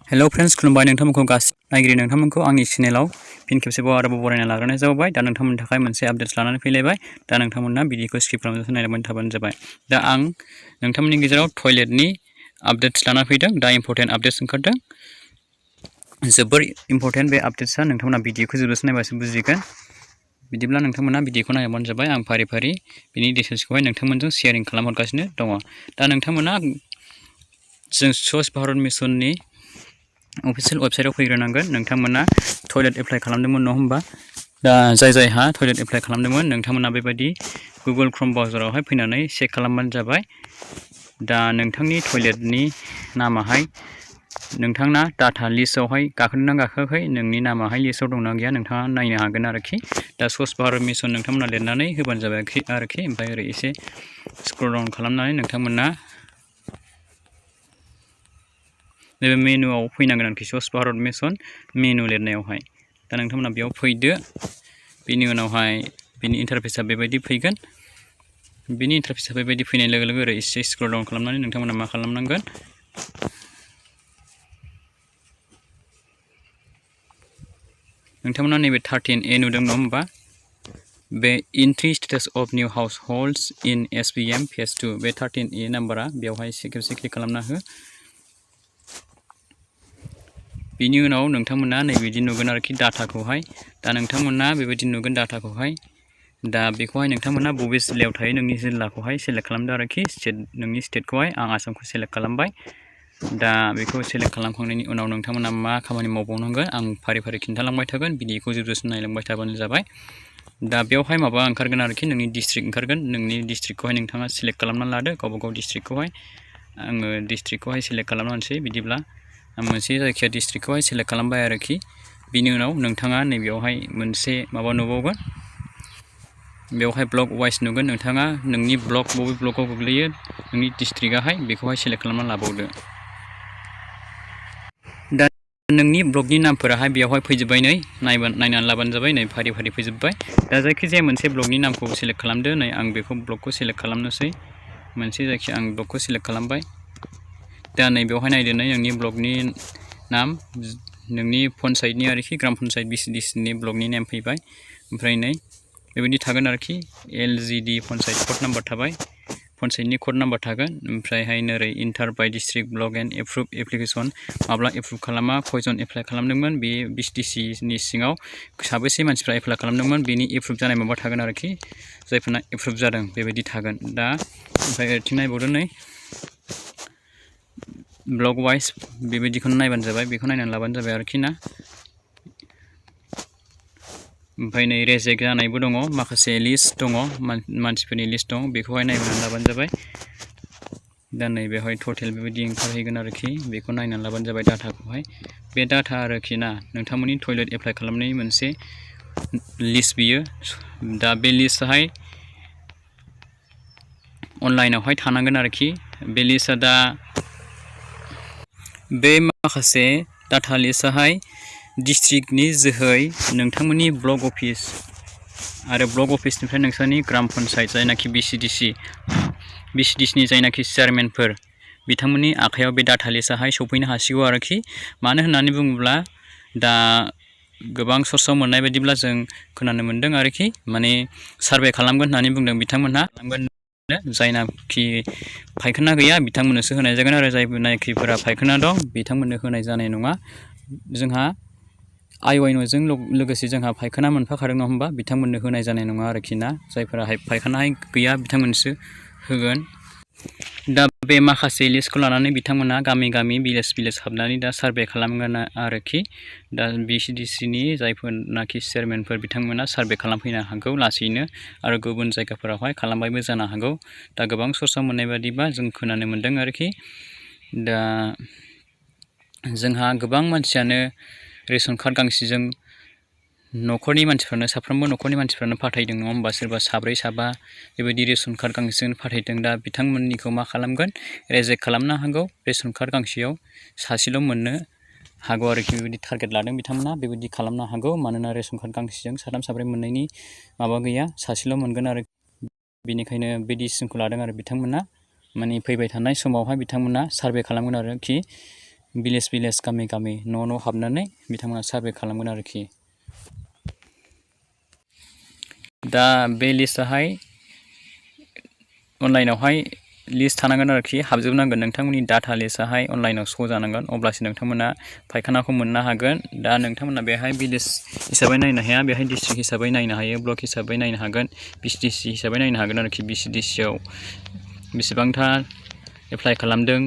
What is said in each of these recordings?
Hello friends खुलुमबाय नोंथांमोनखौ गासिबो नायगिरि नोंथांमोनखौ आंनि चेनेलाव फिन खेबसेबाव आरोबाव बरायना लाग्रोनाय जाबाय। दा नोंथांमोननि थाखाय मोनसे आपडेट्स लानानै फैलायबाय। दा नोंथांमोना भिडिअखौ स्किप खालामनानै नायलांबाय थाबानो जाबाय। दा आं नोंथांमोननि गेजेराव टयलेटनि आपडेट्स लाना फैदों। दा इम्परटेन्ट आपडेट्स ओंखारदों। जोबोर इम्परटेन्ट बे आपडेट्सआ नोंथांमोना भिडिअखौ जोबजासे नायबासो बुजिगोन। बिदिब्ला नोंथांमोना भिडिअखौ नायबानो जाबाय। आं फारि फारि बिनि डिटेल्सखौहाय नोंथांमोनजों शेयारिं खालामहरगासिनो दङ। दा नोंथांमोना जों स्वच्छ भारत मिशननि अफिसियेल वेबसाइटआव फैग्रोनांगोन। नोंथांमोना टयलेट एप्लाइ खालामदोंमोन नङा होमबा? दा जायहा टयलेट एप्लाइ खालामदोंमोन नोंथांमोना बेबायदि गुगल क्रोम ब्राउजारावहाय फैनानै चेक खालामबानो जाबाय। दा नोंथांनि टयलेटनि नामाहाय नोंथांना डाटा लिस्टआवहाय गाखोदोंना गाखोआखै, नोंनि नामाहाय लिस्टआव दंना गैया नोंथाङा नायनो हागोन आरोखि। दा स्वच्छ भारत मिशन नोंथांमोना लिरनानै होबानो जाबाय आरोखि। ओमफ्राय ओरै एसे स्क्रल डाउन खालामनानै नोंथांमोना नैबे मेनुआव फैनांगोन आरोखि, स्वच्छ भारत मिशन मेनु लिरनायावहाय। दा नोंथांमोना बेयाव फैदो। बेनि उनावहाय बिनि इन्टारफेसआ बेबायदि फैगोन। बिनि इन्टारफेसआ बेबायदि फैनाय लोगो लोगो ओरै एसे स्क्रल डाउन खालामनानै नोंथांमोना मा खालामनांगोन, नोंथांमोना नैबे 13A नुदों नङा होमबा? बे entry status of new households in SBM phase 2 बे 13A नाम्बारा बेवहाय खेबसे क्लिक खालामना हो। बिनि उनाव नोंथांमोना नैबिदि नुगोन आरोखि डाटाखौहाय। दा नोंथांमोना बेबायदि नुगोन डाटाखौहाय। दा बेखौहाय नोंथांमोना बबे जिल्लायाव थायो नोंनि जिल्लाखौहाय सेलेक्ट खालामदो आरोखि। नोंनि स्टेटखौहाय आं आसामखौ सेलेक्ट खालामबाय। दा बेखौ सेलेक्ट खालामखांनायनि उनाव नोंथांमोना मा खामानि मावबावनांगोन आं फारि फारि खिन्थालांबाय थागोन। भिडिअखौ जोबजासिम नायलांबाय थाबानो जाबाय। दा बेवहाय माबा ओंखारगोन आरोखि, नोंनि डिस्ट्रिक्ट ओंखारगोन। नोंनि डिस्ट्रिक्टखौहाय नोंथाङा सेलेक्ट खालामना लादो, गावबा गाव डिस्ट्रिक्टखौहाय। आङो डिस्ट्रिक्टखौहाय सेलेक्ट खालामनोसै। बिदिब्ला आं मोनसे जायखिया डिस्ट्रिक्टखौहाय सेलेक्ट खालामबाय आरोखि। बिनि उनाव नोंथाङा नैबेयावहाय मोनसे माबा नुबावगोन। बेवहाय ब्लक वाइज नुगोन। नोंथाङा नोंनि ब्लक बबे ब्लकआव गोग्लैयो नोंनि डिस्ट्रिक्टआहाय बेखौहाय सेलेक्ट खालामना लाबावदो। दा नोंनि ब्लकनि नामफोराहाय बेवहाय फैजोब्बाय। नायनानै लाबानो जाबाय। नै फारि फारि फैजोब्बाय। दा जायखिजाया मोनसे ब्लकनि नामखौ सेलेक्ट खालामदो। नै आं बेखौ ब्लकखौ सेलेक्ट खालामनोसै। मोनसे जायखिया आं ब्लकखौ सेलेक्ट खालामबाय। दा नै बेवहाय नायदो, नोंनि ब्लकनि नाम, नोंनि पन्सायतनि आरोखि, ग्राम पन्सायत BCDCनि ब्लकनि नेम फैबाय। ओमफ्राय नै बेबायदि थागोन आरोखि। LGD पन्सायत कड नाम्बार थाबाय, पन्सायतनि कड नाम्बार थागोन। ओमफ्रायहाय नोरै enter by district block and approve application, माब्ला एप्रुभ खालामा, खयजन एप्लाइ खालामदोंमोन, बे BCDCनि सिङाव साबेसे मानसिफ्रा एप्लाइ खालामदोंमोन, बेनि एप्रुभ जानाय माबा थागोन आरोखि। जायफोरना एप्रुभ जादों बेबायदि थागोन। दा ओमफ्राय ओरैथिं नायबावदो, नै ब्लक वाइज बेबायदिखौनो नायबानो जाबाय। बेखौ नायनानै लाबानो जाबाय आरोखि ना। ओमफ्राय नै रेजेक्ट जानायबो दङ, माखासे लिस्ट दङ, मानसिफोरनि लिस्ट दङ, बेखौहाय नायनानै लाबानो जाबाय। दा नै बेवहाय टटेल बेबायदि ओंखारहैगोन आरोखि। बेखौ नायनानै लाबानो जाबाय डाटाखौहाय। बे डाटा आरोखि ना नोंथांमोननि टयलेट एप्लाइ खालामनायनि मोनसे लिस्ट बियो। दा बे लिस्टआहाय अनलाइनावहाय थानांगोन आरोखि। बे लिस्टआ दा बे माखासे डाटा लिस्टआहाय डिस्ट्रिक्टनि जोहै नोंथांमोननि ब्लक अफिस आरो ब्लक अफिसनिफ्राय नोंसोरनि ग्राम पन्सायत जायनाखि BCDCनि जायनाखि चेयारमेनफोर बिथांमोननि आखायाव बे डाटा लिस्टआहाय सफैनो हासिगौ आरोखि। मानो होननानै बुङोब्ला दा गोबां सर्सआव मोननाय बायदिब्ला जों खोनानो मोन्दों आरोखि, माने सार्भे खालामगोन होननानै बुंदों बिथांमोनहा। जायनाखि फायखाना गैया बिथांमोननोसो होनाय जागोन आरो जायनाखिफोरा फायखाना दं बिथांमोननो होनाय जानाय नङा। जोंहा IONOजों लोगोसे जोंहा फायखाना मोनफाखादों नङा होमबा, बिथांमोननो होनाय जानाय नङा आरोखि ना। जायफोराहाय फायखानाहाय गैया बिथांमोनसो होगोन। दा बे माखासे लिस्टखौ लानानै बिथांमोना गामि गामि भिलेज हाबनानै दा सार्भे खालामगोन आरोखि। दा BCDCनि जायफोरनाखि चेयारमेनफोर बिथांमोना सार्भे खालामफैनो हागौ लासैनो, आरो गुबुन जायगाफोरावहाय खालामबायबो जानो हागौ। दा गोबां सर्सआव मोननाय बादिबा जों खोनानो मोन्दों आरोखि। दा जोंहा गोबां मानसियानो रेशन कार्ड गांसेजों न'खरनि मानसिफ्रानो, साफ्रोमबो न'खरनि मानसिफ्रानो फाथायदों नङा होमबा। सोरबा साब्रै साबा बेबायदि रेशन कार्ड गांसेजों फाथायदों। दा बिथांमोननिखौ मा खालामगोन, रेजेक्ट खालामनो हागौ। रेशन कार्ड गांसेयाव सासेल' मोननो हागौ आरोखि। बेबायदि टारगेट लादों बिथांमोना, बेबायदि खालामनो हागौ। मानोना रेशन कार्ड गांसेजों साथाम साब्रै मोननायनि माबा गैया, सासेल' मोनगोन आरो। बेनिखायनो बे डिसिसनखौ लादों आरो बिथांमोना। माने फैबाय थानाय समावहाय बिथांमोना सार्भे खालामगोन आरोखि। भिलेज गामि न' हाबनानै बिथांमोना सार्भे खालामगोन आरोखि। दा बे लिस्टआहाय अनलाइनावहाय लिस्ट थानांगोन आरोखि, हाबजोबनांगोन। नोंथांमोननि डाटा लिस्टआहाय अनलाइनाव श' जानांगोन, अब्लासो नोंथांमोना फायखानाखौ मोननो हागोन। दा नोंथांमोना बेहाय भिलेज हिसाबै नायनो हाया, बेहाय डिस्ट्रिक्ट हिसाबै नायनो हायो, ब्लक हिसाबै नायनो हागोन, BCDC हिसाबै नायनो हागोन आरोखि। BCDCआव बेसेबांथा एप्लाइ खालामदों,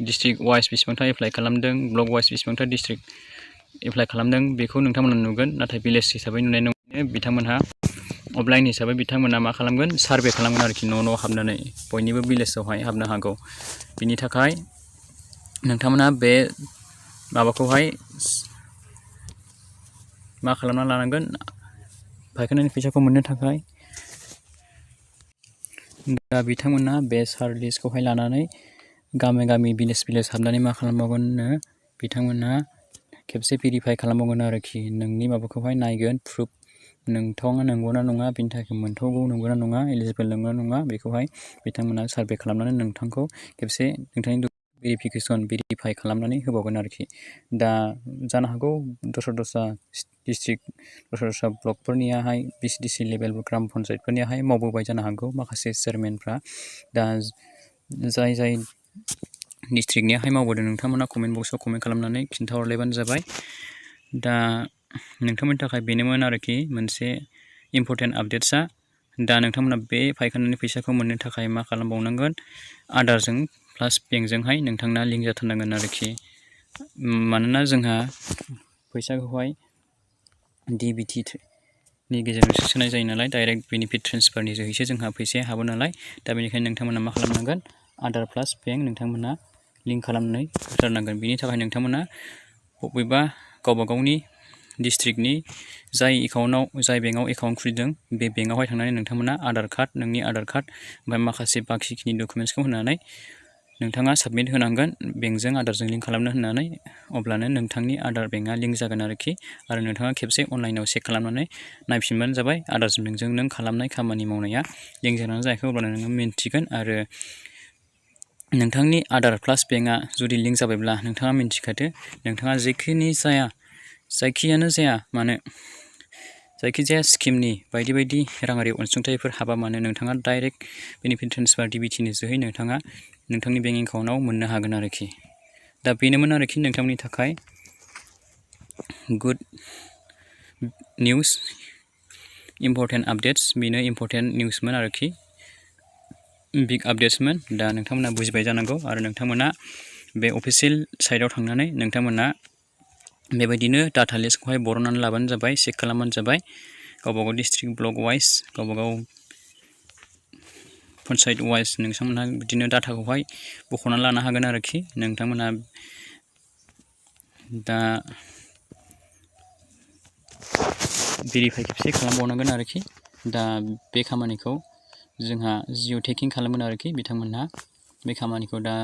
डिस्ट्रिक्ट वाइज बेसेबांथा एप्लाइ खालामदों, ब्लक वाइज बेसेबांथा डिस्ट्रिक्ट एप्लाइ खालामदों, बेखौ नोंथांमोना नुगोन। नाथाय भिलेज हिसाबै नुनाय नङा। बिथांमोनहा अफलाइन हिसाबै बिथांमोना मा खालामगोन, सार्भे खालामगोन आरोखि, न' हाबनानै बयनिबो भिलेजावहाय हाबनो हागौ। बिनि थाखाय नोंथांमोना बे माबाखौहाय मा खालामना लानांगोन, फायखानानि फैसाखौ मोननो थाखाय। दा बिथांमोना बे सार्च लिस्टखौहाय लानानै गामि भिलेज हाबनानै मा खालामबावगोननो, बिथांमोना खेबसे भेरिफाइ खालामबावगोन आरोखि। नोंनि माबाखौहाय नायगोन, प्रुफ नोंथाङा नंगौना नङा, बिनि थाखाय मोनथावगौ नंगौना नङा, एलिजिबोल नंगौना नङा, बेखौहाय बिथांमोना सार्भे खालामनानै नोंथांखौ खेबसे नोंथांनि भेरिफाइ खालामनानै होबावगोन आरोखि। दा जानो हागौ दस्रा डिस्ट्रिक्ट, दस्रा ब्लकफोरनियाहाय BCDC लेभेल ग्राम पन्सायतफोरनियाहाय मावबोबाय जानो हागौ माखासे चेयारमेनफ्रा। दा जाय डिस्ट्रिक्टनियाहाय मावबोदों, नोंथांमोना कमेन्ट बक्सआव कमेन्ट खालामनानै खिन्थाहरलायबानो जाबाय। दा नोंथांमोननि थाखाय बेनोमोन आरोखि मोनसे इम्परटेन्ट आपडेट्सआ। दा नोंथांमोना बे फायखानानि फैसाखौ मोननो थाखाय मा खालामबावनांगोन, आधारजों प्लास बेंकजोंहाय नोंथांना लिंक जाथारनांगोन आरोखि। मानोना जोंहा फैसाखौहाय DBT नि गेजेरजोंसो सोनाय जायो नालाय, डाइरेक्ट बेनिफिट ट्रेन्सफारनि जोहैसो जोंहा फैसाया हाबो नालाय। दा बेनिखायनो नोंथांमोना मा खालामनांगोन, आधार प्लास बेंक नोंथांमोना लिंक खालामनानै होथारनांगोन। बिनि थाखाय नोंथांमोना बबेबा गावबा गावनि डिस्ट्रिक्टनि जाय बेंकआव एकाउन्ट खुलिदों, बे बेंकआवहाय थांनानै नोंथांमोना आधार कार्ड, नोंनि आधार कार्ड ओमफ्राय माखासे बाखिखिनि डकुमेन्ट्सखौ होनानै नोंथाङा साबमिट होनांगोन, बेंकजों आधारजों लिंक खालामनो होननानै। अब्लानो नोंथांनि आधार बेंकआ लिंक जागोन आरोखि। आरो नोंथाङा खेबसे अनलाइनाव चेक खालामनानै नायफिनबानो जाबाय, आधारजों बेंकजों नों खालामनाय खामानि मावनाया लिंक जानानै जायाखै, अब्लानो नोङो मिन्थिगोन। आरो नोंथांनि आधार प्लास बेंकआ जुदि लिंक जाबायब्ला नोंथाङा मिन्थिखादो, नोंथाङा जायखियानो जाया मानो, जायखिजाया स्किमनि बायदि राङारि अनसुंथाइफोर हाबा मानो, नोंथाङा डाइरेक्ट बेनिफिट ट्रेन्सफार DBT नि जोहै नोंथाङा नोंथांनि बेंक एकाउन्टआव मोननो हागोन आरोखि। दा बेनोमोन आरोखि नोंथांमोननि थाखाय गुड निउस, इम्परटेन्ट आपडेट्स। बेनो इम्परटेन्ट निउसमोन आरोखि, बिग आपडेट्समोन। दा नोंथांमोना बुजिबाय जानांगौ। आरो नोंथांमोना बे अफिसियेल साइटआव थांनानै नोंथांमोना बेबायदिनो डाटा लिस्टखौहाय बरननानै लाबानो जाबाय, चेक खालामबानो जाबाय। गावबागाव डिस्ट्रिक्ट, ब्लक वाइज, गावबागाव पन्सायत वाइज नोंथांमोनहा बिदिनो डाटाखौहाय बख'नानै लानो हागोन आरोखि। नोंथांमोना दा भेरिफाइ खेबसे खालामबावनांगोन आरोखि। दा बे खामानिखौ जोंहा जिअ' टेगिं खालामगोन आरोखि बिथांमोनहा। बे खामानिखौ दा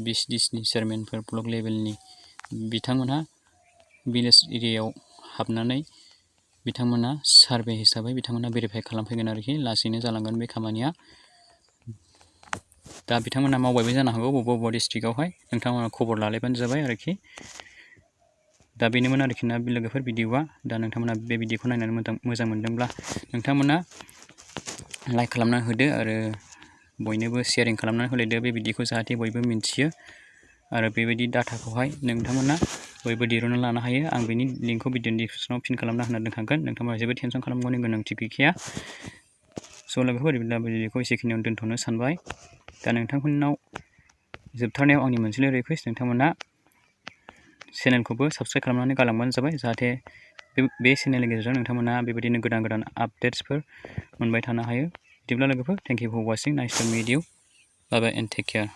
BCDC नि चेयारमेनफोर, ब्लक लेभेलनि बिथांमोनहा भिलेज एरियायाव हाबनानै बिथांमोना सार्भे हिसाबै बिथांमोना भेरिफाइ खालामफैगोन आरोखि। लासैनो जालांगोन बे खामानिया। दा बिथांमोना मावबायबो जानो हागौ बबेबा डिस्ट्रिक्टआवहाय, नोंथांमोना खबर लालायबानो जाबाय आरोखि। दा बेनोमोन आरोखि ना लोगोफोर भिडिअ'आ। दा नोंथांमोना बे भिडिअ'खौ नायनानै मोजां मोनदोंब्ला नोंथांमोना लाइक खालामनानै होदो आरो बयनोबो शेयारिं खालामनानै होलायदो बे भिडिअ'खौ, जाहाथे बयबो मिन्थियो। आरो बेबायदि डाटाखौहाय नोंथांमोना बयबो दिरुनना लानो हायो। आं बेनि लिंकखौ भिडिअ'नि डिसक्रिपसनाव पिन खालामना होना दोनखागोन। नोंथांमोना जेबो टेनसन खालामनांगौनि गोनांथि गैखाया। स' लोगोफोर, बिदिब्ला भिडिअ'खौ एसेखिनियावनो दोनथ'नो सानबाय। दा नोंथांमोननाव जोबथारनायाव आंनि मोनसेल' रिकुवेस्ट, नोंथांमोना चेनेलखौबो साबस्क्राइब खालामनानै गालांबानो जाबाय, जाहाथे बे चेनेलनि गेजेरजों नोंथांमोना बेबायदिनो गोदान आपडेट्सफोर मोनबाय थानो हायो। बिदिब्ला लोगोफोर, thank you for watching, nice to meet you, bye bye and take care.